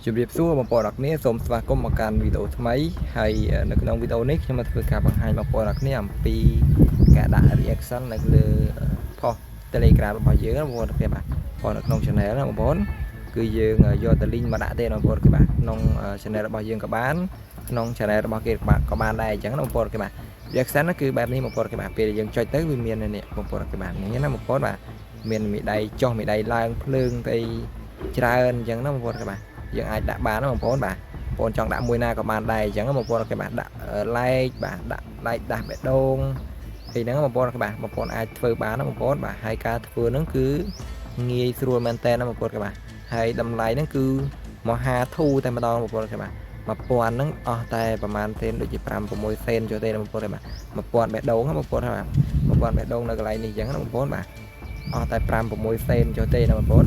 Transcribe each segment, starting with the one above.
ជម្រាបសួរបងប្អូនអរគ្នាសូមស្វាគមន៍មកកាន់វីដេអូថ្មីហើយនៅក្នុងវីដេអូនេះខ្ញុំមកធ្វើការបង្ហាញបងប្អូនអរគ្នាអំពីការដាក់ reaction នៅលើ post Telegram របស់យើងណាបងប្អូនគ្នាបាទ post នៅក្នុង channel ណាបងប្អូនគឺយើងយកតែ link មកដាក់ទេបងប្អូនគេបាទក្នុង channel របស់យើងក៏បានក្នុង channel របស់គេក៏បានដែរអញ្ចឹងណាបងប្អូនគេបាទ reaction ហ្នឹងគឺបែបនេះបងប្អូនគេបាទពេលយើងចុចទៅវាមាននេះបងប្អូនគេបាទនេះណាបងប្អូនបាទមានមេដៃចុះមេដៃឡើងភ្លើងទៅច្រើនអញ្ចឹងណាបងប្អូនគេបាទយើងអាចដាក់បានណាបងប្អូនបាទបងប្អូនចង់ដាក់មួយណាក៏បានដែរអញ្ចឹងបងប្អូនគេបាទដាក់ like បាទដាក់ like ដាស់បេះដូងអីហ្នឹងបងប្អូនគេបាទបងប្អូនអាចធ្វើបានណាបងប្អូនបាទហើយការធ្វើហ្នឹងគឺងាយស្រួលមែនតើណាបងប្អូនគេបាទហើយតម្លៃហ្នឹងគឺមហាធូរតែម្ដងបងប្អូនគេបាទ1000ហ្នឹងអស់តែប្រហែលសេនដូចជា5 6សេនចុះទេបងប្អូនបាទ1000បេះដូងបងប្អូនបាទ1000បេះដូងនៅកន្លែងនេះអញ្ចឹងណាបងប្អូនបាទអស់តែ5 6សេនចុះទេណាបងប្អូន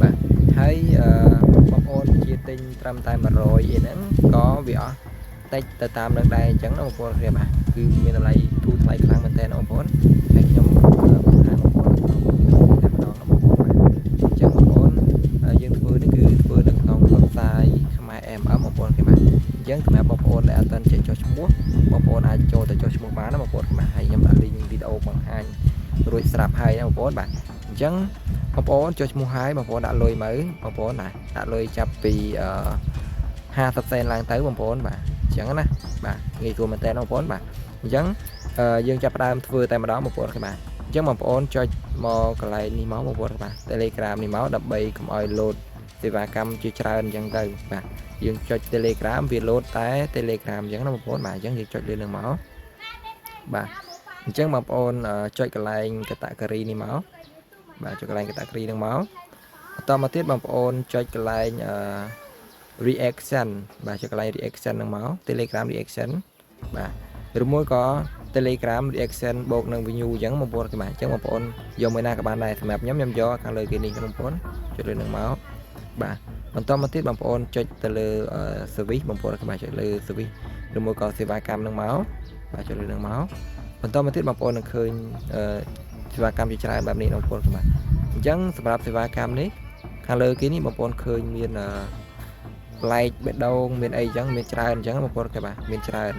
បាទហើយអឺបងប្អូនជាទិញត្រឹមតែ100អីហ្នឹងក៏វាអស់តិចទៅតាមនឹងដែរអញ្ចឹងណាបងប្អូនគ្នាបាទគឺមានតម្លៃធូរថ្លៃខ្លាំងមែនទែនណាបងប្អូនហើយខ្ញុំបង្ហាញបងប្អូនក្នុងវីដេអូតែម្ដងណាបងប្អូនបាទអញ្ចឹងបងប្អូនយើងធ្វើនេះគឺធ្វើនៅក្នុង website ខ្មែរ MM បងប្អូនគេបាទអញ្ចឹងសម្រាប់បងប្អូនដែលអត់ទាន់ចេះចុះឈ្មោះបងប្អូនអាចចូលទៅចុះឈ្មោះបានណាបងប្អូនបាទហើយខ្ញុំដាក់ link វីដេអូបង្ហាញរួចស្រាប់ហើយណាបងប្អូនបាទអញ្ចឹងបងប្អូនចុះឈ្មោះហើយបងប្អូនដាក់លុយមកបងប្អូនណាដាក់លុយចាប់ពីអឺ50សេនឡើងទៅបងប្អូនបាទអញ្ចឹងណាបាទងាយស្រួលមែនតើបងប្អូនបាទអញ្ចឹងយើងចាប់ផ្ដើមធ្វើតែម្ដងបងប្អូនបាទអញ្ចឹងបងប្អូនចុចមកកន្លែងនេះមកបងប្អូនបាទ Telegram នេះមកដើម្បីកុំឲ្យលោតសេវាកម្មជាច្រើនអញ្ចឹងទៅបាទយើងចុច Telegram វាលោតតែ Telegram អញ្ចឹងណាបងប្អូនបាទអញ្ចឹងយើងចុចលើនឹងមកបាទអញ្ចឹងបងប្អូនចុចកន្លែង category នេះមកបាទចុចកន្លែង category នឹងមកបន្តមកទៀតបងប្អូនចុចកន្លែងអឺ reaction បាទចុចកន្លែង reaction ហ្នឹងមក Telegram reaction បាទឬមួយក៏ Telegram reaction បូកនឹង view អញ្ចឹងបងប្អូនគេបាទអញ្ចឹងបងប្អូនយកមួយណាក៏បានដែរសម្រាប់ខ្ញុំខ្ញុំយកខាងលើគេនេះបងប្អូនចុចលើនឹងមកបាទបន្តមកទៀតបងប្អូនចុចទៅលើ service បងប្អូនគេបាទចុចលើ service ឬមួយក៏សេវាកម្មនឹងមកបាទចុចលើនឹងមកបន្តមកទៀតបងប្អូននឹងឃើញសេវាកម្មជាច្រើនបែបនេះបងប្អូនគេបាទអញ្ចឹងសម្រាប់សេវាកម្មនេះខាងលើគេនេះបងប្អូនឃើញមាន like បេះដូងមានអីអញ្ចឹងមានច្រើនអញ្ចឹងបងប្អូនគេបាទមានច្រើន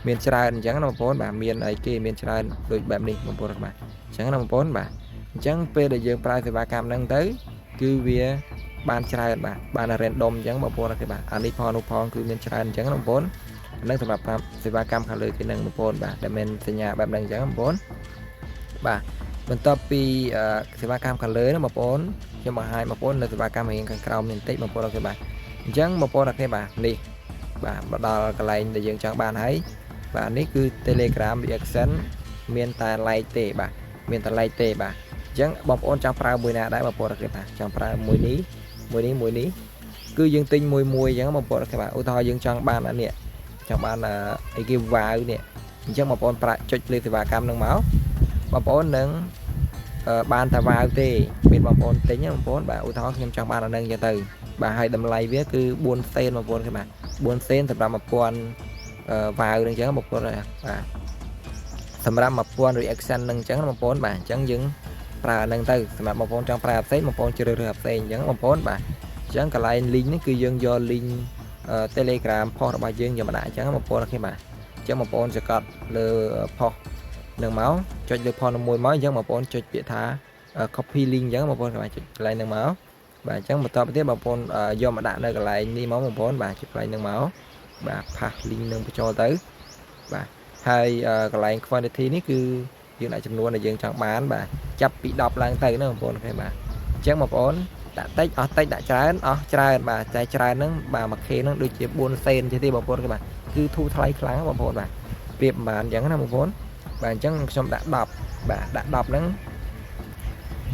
មានច្រើនអញ្ចឹងណាបងប្អូនបាទមានអីគេមានច្រើនដូចបែបនេះបងប្អូនបាទអញ្ចឹងណាបងប្អូនបាទអញ្ចឹងពេលដែលយើងប្រើសេវាកម្មហ្នឹងទៅគឺវាបានច្រើនបាទបាន random អញ្ចឹងបងប្អូនគេបាទអានេះផងនោះផងគឺមានច្រើនអញ្ចឹងណាបងប្អូនហ្នឹងសម្រាប់សេវាកម្មខាងលើគេនឹងបងប្អូនបាទដែលមានសញ្ញាបែបហ្នឹងអញ្ចឹងបងប្អូនបាទបន្ទាប់ពីសេវាកម្មខាងលើហ្នឹងបងប្អូនខ្ញុំបង្ហាញបងប្អូននៅសេវាកម្មរៀងខាងក្រោមនេះបន្តិចបងប្អូនគេបាទអញ្ចឹងបងប្អូនអរគ្នាបាទនេះបាទមកដល់កន្លែងដែលយើងចង់បានហើយបាទនេះគឺ Telegram reaction មានតែ like ទេបាទមានតែ like ទេបាទអញ្ចឹងបងប្អូនចង់ប្រើមួយណាដែរបងប្អូនអរគ្នាបាទចង់ប្រើមួយនេះមួយនេះមួយនេះគឺយើងទិញមួយមួយអញ្ចឹងបងប្អូនអរគ្នាបាទឧទាហរណ៍យើងចង់បានអានេះចង់បានអីគេវ៉ាវនេះអញ្ចឹងបងប្អូនប្រាក់ចុចលើសេវាកម្មនឹងមកបងប្អូននឹងបានតែវ៉ាវទេមានបងប្អូនទិញបងប្អូនបាទឧទាហរណ៍ខ្ញុំចង់បានអានឹងអញ្ចឹងទៅបាទហើយតម្លៃវាគឺ4សេនបងប្អូនគេបាទ4សេនសម្រាប់1000វ៉ាវនឹងអញ្ចឹងបងប្អូនបាទសម្រាប់1000 reaction នឹងអញ្ចឹងបងប្អូនបាទអញ្ចឹងយើងប្រើអានឹងទៅសម្រាប់បងប្អូនចង់ប្រើផ្សេងបងប្អូនជ្រើសរើសផ្សេងអញ្ចឹងបងប្អូនបាទអញ្ចឹងកន្លែង link នេះគឺយើងយក link Telegram post របស់យើងយកមកដាក់អញ្ចឹងបងប្អូនអូខេបាទអញ្ចឹងបងប្អូនសកត់លើ post នឹងមកចុចលើ post នឹងមួយមកអញ្ចឹងបងប្អូនចុចពាក្យថា copy link អញ្ចឹងបងប្អូនបាទចុចកន្លែងនឹងមកបាទអញ្ចឹងបន្តទៅទៀតបងប្អូនយកមកដាក់នៅកន្លែងនេះមកបងប្អូនបាទចុចកន្លែងនឹងមកបាទ paste link នឹងបញ្ចូលទៅបាទហើយកន្លែង quantity នេះគឺយើងដាក់ចំនួនដែលយើងចង់បានបាទចាប់ពី10ឡើងទៅណាបងប្អូនអូខេបាទអញ្ចឹងបងប្អូនដាក់តិចអស់តិចដាក់ច្រើនអស់ច្រើនបាទតែច្រើនហ្នឹងបាទ 1K ហ្នឹងដូចជា4សេនទេបងប្អូនគេបាទគឺធូរថ្លៃខ្លាំងបងប្អូនបាទប្រៀបប្រហែលអញ្ចឹងណាបងប្អូនបាទអញ្ចឹងខ្ញុំដាក់10បាទដាក់10ហ្នឹង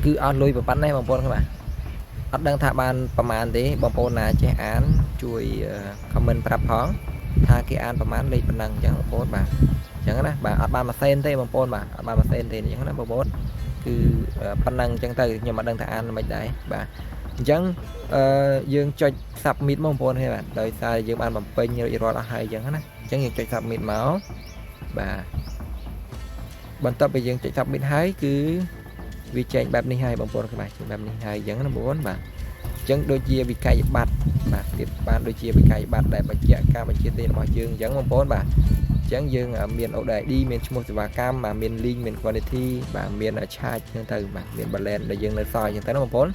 គឺអស់លុយប៉ុណ្ណេះបងប្អូនបាទអត់ដឹងថាបានប្រមាណទេបងប្អូនណាចេះអានជួយ comment ប្រាប់ផងថាគេអានប្រមាណលេខប៉ុណ្ណឹងអញ្ចឹងបងប្អូនបាទអញ្ចឹងណាបាទអត់បានមួយសេនទេបងប្អូនបាទអត់បានមួយសេនទេអញ្ចឹងណាបងប្អូនគឺប៉ុណ្ណឹងអញ្ចឹងទៅខ្ញុំអត់ដឹងថាអានមិនដែរបាទអញ្ចឹងអឺយើងចុច submit មកបងប្អូនទេបាទដោយសារយើងបានបំពេញរួចរាល់អស់ហើយអញ្ចឹងណាអញ្ចឹងយើងចុច submit មកបាទបន្ទាប់ពីយើងចុច submit ហើយគឺវាចេញបែបនេះហើយបងប្អូនបាទចេញបែបនេះហើយអញ្ចឹងណាបងប្អូនបាទ ញ្ចឹងដូចជាវិក័យប័ត្របាទទៀតបានដូចជាវិក័យប័ត្រដែលបញ្ជាក់ការបញ្ជាទិញរបស់យើងអញ្ចឹងបងប្អូនបាទអញ្ចឹងយើងមាន order ID មានឈ្មោះសេវាកម្មបាទមាន link មាន quantity បាទមាន charge អញ្ចឹងទៅបាទមាន balance ដែលយើងនៅសល់អញ្ចឹងទៅណាបងប្អូន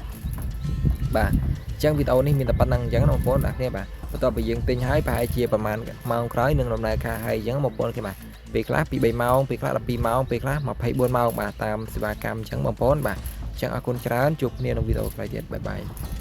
បាទអញ្ចឹងវីដេអូនេះមានតែប៉ុណ្្នឹងអញ្ចឹងណាបងប្អូនបាទគ្នាបាទបន្ទាប់ពីយើងទិញហើយប្រហែលជាប្រហែលម៉ោងក្រោយនឹងដំណើរការហើយអញ្ចឹងបងប្អូនគេបាទពេលខ្លះពី3ម៉ោងពេលខ្លះ12ម៉ោងពេលខ្លះ24ម៉ោងបាទតាមសេវាកម្មអញ្ចឹងបងប្អូនបាទអញ្ចឹងអរគុណច្រើនជួបគ្នាក្នុងវីដេអូក្រោយទៀត bye bye.